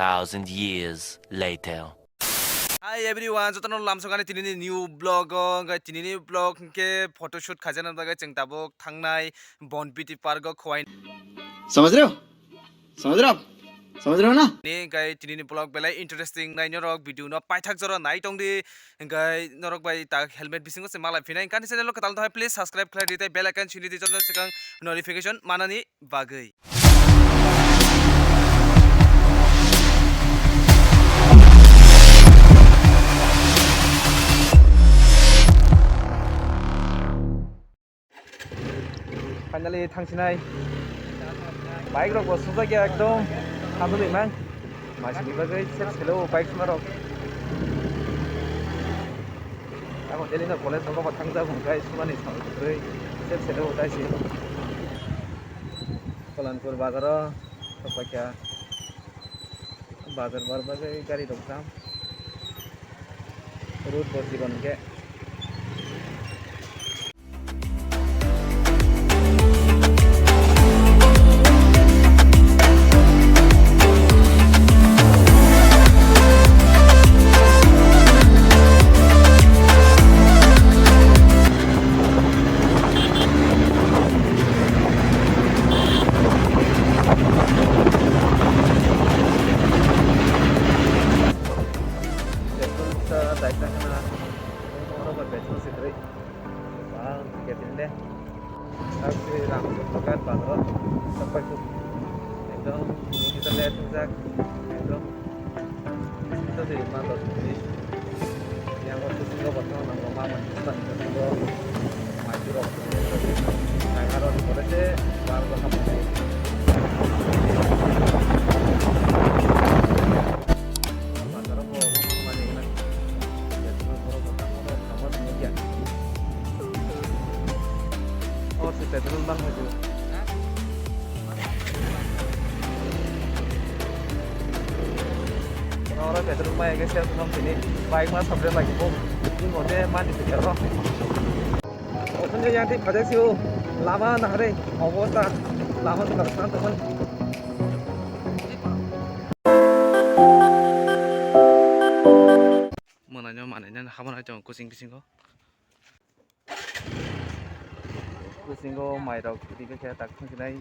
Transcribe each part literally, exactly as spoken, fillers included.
thousand years later. Hi everyone, jotono lamsokani tinini new vlog o, hwnkhe tinini vlog hwnkhe photoshoot khaijakna bagwi chwng tabuk thangnai Bonbiti Park o khowai. समझ रहे हो? समझ रहे हो आप? समझ रहे हो ना? Ni hwnkhe tinini vlog belai interesting nai norok video no paithak jora nai tongdi, hwnkhe norok bai ta helmet bisingo se malai phinai hwnkhe ani channel o kwtal thai please subscribe khlai di tei bell icon sini di jotono swkang notification manani bagwi. Finally thangsinai. Bike rok bo sujak ya ekdom. Hamdulillah mang. Masini bagwi sep selo bike suma rok. Ako daily no college rok bo thangjak hwnkhe sumani samung kwrwi sep selo tai si. Kolanpur bazar o sokphaikha. Bazar bar bagwi gari rok jam. Road bo chikon khe. Petrol sa daita khana, oro ba petrol se kwrwi. Bang ketin de. Taksi ram jotokat bagro sapai khuk. Ekdom kita lihat jak. Ekdom. Kita sih mantap sih. Yang waktu singgah buat nang nang mama kita singgah maju rok. Saya harus pada sih baru berhenti. Bazar o bo mama mani gwnang. Petrol borok bo tamo rok tamo tamo ya. O se petrol bang hai bo. Oro petrol bai ke sel thom tini bike ma sabde lagi bo. Ni mode mani petrol. Okhonde yang thik phajak sio lama nahare obosta lama tu kar san tokon. Mwnai no manai no habana chong kuching bisingo. Kuchingo mai rok rikha khe tak thang sinai.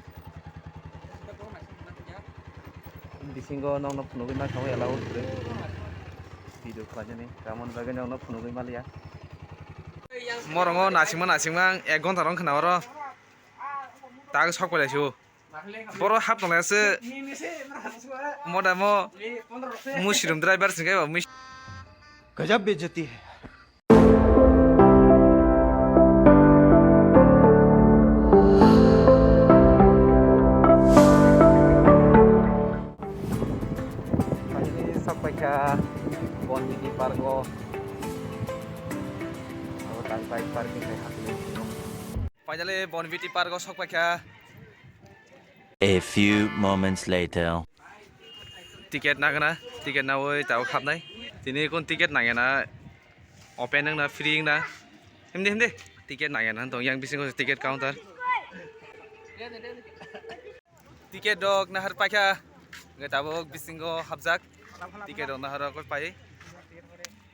Bisingo nokno phunugwi ma thangwi alao video khlainani tamoni bagwi nokno phunugwi maliya. Morongo nasingma nasingma ang ek ghonta rong khna oro tak sok pailai sio. Boro hap tonglai se moda mo mushroom driver singkai ba mis. गजब बेइज्जती है। Ini sok paikha Bonbiti Park o. Abo tang bike parking khai hapni. Finally Bonbiti Park o sok paikha. A few moments later. Ticket nagana, ticket nawi tabuk hapnai. Tini kun ticket nangya na, open wngna, free wngna. Himdi himdi. Ticket nangya na tong yang bisingo ticket counter. Ticket rok nahar paikha. Hwnkhe tabuk bisingo hapjak. Ticket rok nahar rok pai.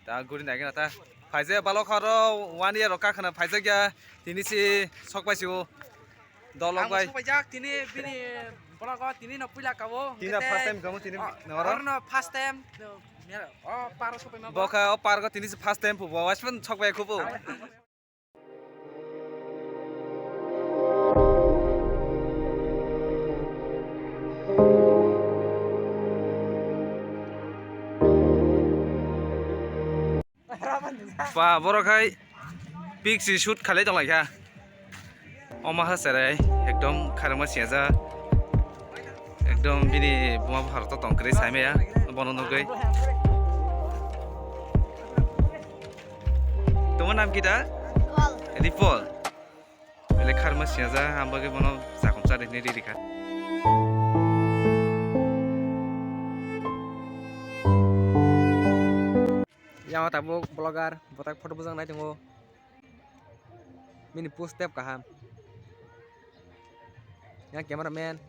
Ta guri nai gana ta. Phaijak balok horo one year rok kakhwna phaijak ya. Tini si sok pai si o. Dolok bai. Sok paijak tini bini vlog o tini no puila kabo. Tini first time kamo tini noro. Oro no first time. O paro sok pai ma. Boka o park o tini si first time pubo. Waspan sok pai khubo. Ba borok hai pik si shoot khalai tong lai kha. Oma ha serai ekdom kharma siaja. Ekdom bini buma bupharok to tong kwrwi sai maya bono nugwi. Toma nam kita? Ripol. Ripol. Bele kharma siaja, ang bagwi bono jakom cha de hinwi riri kha. Yang tabuk vlogger, botak photo bujak nai tongo. Bini post tep kaham. Yang cameraman.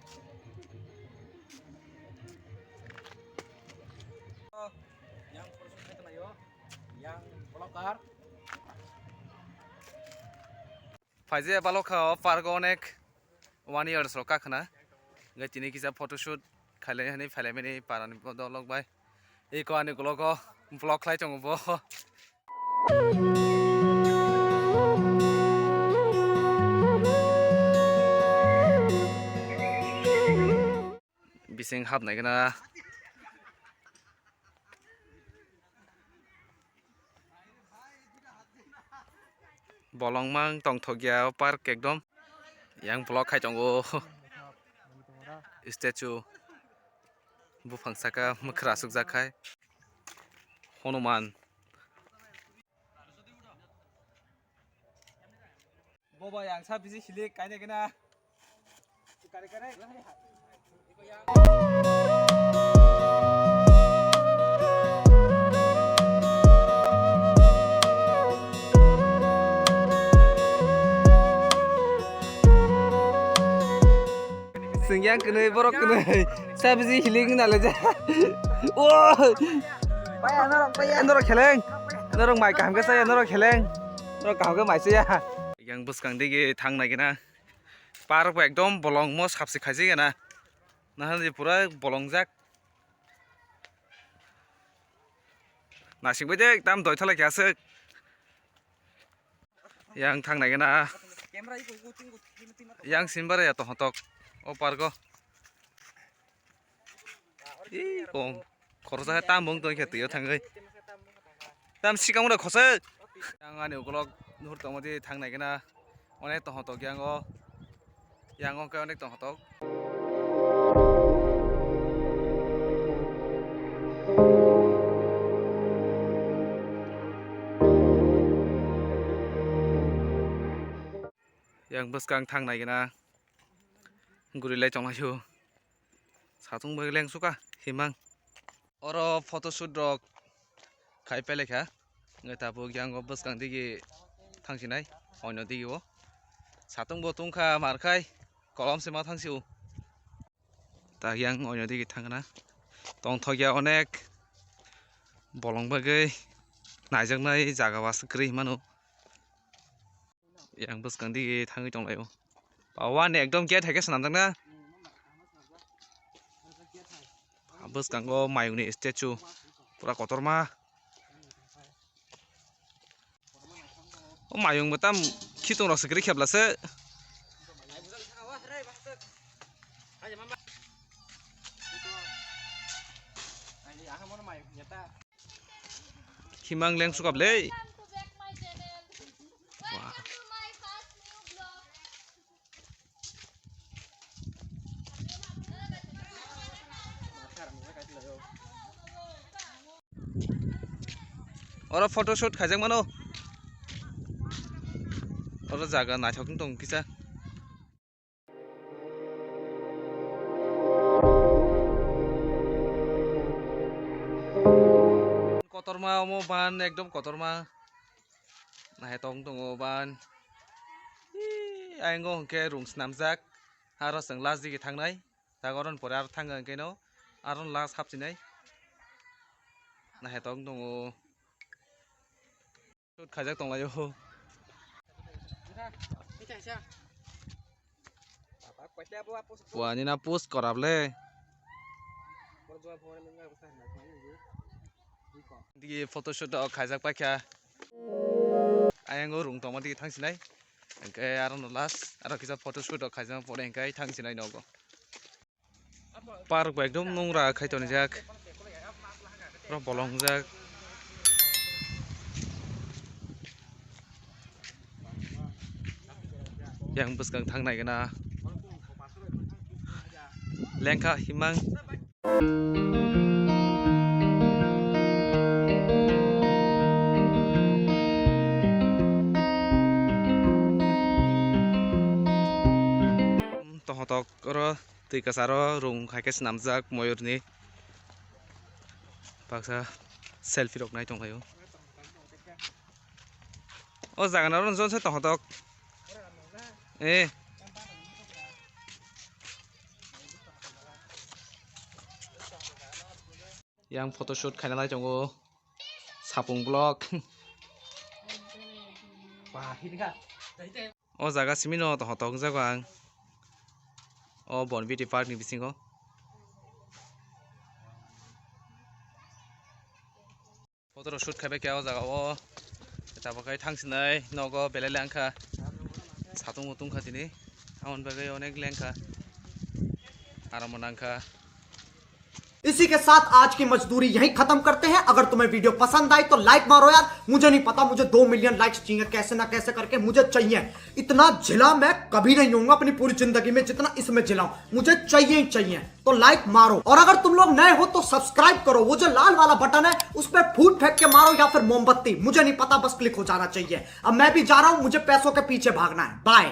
Phaijaya balokha o park o onek one years rok kakhna. Hingke tini kisa photoshoot khailai hani phailaimani parani bodolok bai. Eko ani ukulok o vlog khlai tongo bo. Bising hapnai gana. Bolong mang tongthok ya o park ekdom. Yang vlog khai tongo. Statue. Buphang saka mwkhra asukjak khai. Honuman. Boba yang sa bisi hilik kaina kena. Kare kare. Sing yang kene borok kene. Sa bisi hilik na leja. Woi. Paya norok paya. Norok kheleng. Norok mai kaham ke saya norok kheleng. Norok kaham ke mai saya. Yang bwskang digi thang nai gina. Park bo ekdom bolong mo sapsi khaijak ya na. Nahan je pura bolong jak. Nasing bai de ekdom doi thala khe aswk. Yang thang nai gana. Yang sin bare ya to hotok. O park o. Ih, kong. Khoroksa khe tam bong tong khe twi o thangwi. Tam sikang ura khosok. Yang ani ukulok nuhur tongma di thang nai gana. Onek tong hotok yang o. Yang o khe onek tong hotok. Yang bwskang thang nai gana. Guri lai tong lai o. Satung bai leng suka himang. Oro photoshoot rok khai pele kha. Ngai tabuk yang o bwskang digi thang sinai. Oino digi o. Satung bo tungkha mar khai. Kolom se ma thang si o. Ta yang oino digi thang na. Tong thok ya onek. Bolong bagwi naijaknai jaga was kwrwi mano. Yang bwskang digi thangwi tong lai o. Ba wani ekdom gate hai khe swnamjak na. Bwskango mayungni statue pura kotorma. O mayung bo tam khitung rok se kwrwi khe bwlasa. Himang leng sukab le. Wah. Oro photoshoot khaijak mano. Oro jaga naithok wng tong kisa. Kotorma omo ban ekdom kotorma. Naithok wng tongo ban. Ih, ayang o hwnkhe rung swnamjak. Aro chwng last digi thangnai. Jaga oro ni pore aro thang khe no aro last hapsinai. Naithok wng tongo. Shoot khaijak tong lai o. Wani na post korab le. Digi photoshoot o khaijak paikha. Ayang o rung tongma digi thang sinai. Hwnkhe aro no last aro kisa photoshoot o khaijak pore hwnkhe thang sinai nogo. Park bai ekdom nungra khai tonijak. Oro bolongjak. Yang bwskang thang nai gana. Lengkha himang. Tohotok oro. Twi kwcharo rung hai khe swnamjak moyurni. Baksa selfie rok nai tong lai o. O jaga no oro joto se tongthok. Eh. Yang photoshoot khaina lai tongo. Sapung block. O jaga simi no to hotok wngjago ang. O Bon Beauty Park ni bisingo. Photo shoot khai bai khe o jaga o. Tabuk khai thang sinai nogo belai lengkha. Satung utung kha tini. Aboni bagwi onek lengkha. Aram nangkha. इसी के साथ आज की मजदूरी यहीं खत्म करते हैं। अगर तुम्हें वीडियो पसंद आई तो लाइक मारो यार, मुझे नहीं पता, मुझे दो मिलियन लाइक्स चाहिए कैसे ना कैसे करके, मुझे चाहिए। इतना झिला मैं कभी नहीं होऊंगा अपनी पूरी जिंदगी में जितना इसमें झिला हूं, मुझे चाहिए ही चाहिए। तो लाइक मारो, और अगर तुम लोग नए हो तो सब्सक्राइब करो, वो जो लाल वाला बटन है उस पर फूट फेंक के मारो या फिर मोमबत्ती, मुझे नहीं पता, बस क्लिक हो जाना चाहिए। अब मैं भी जा रहा हूं, मुझे पैसों के पीछे भागना है। बाय।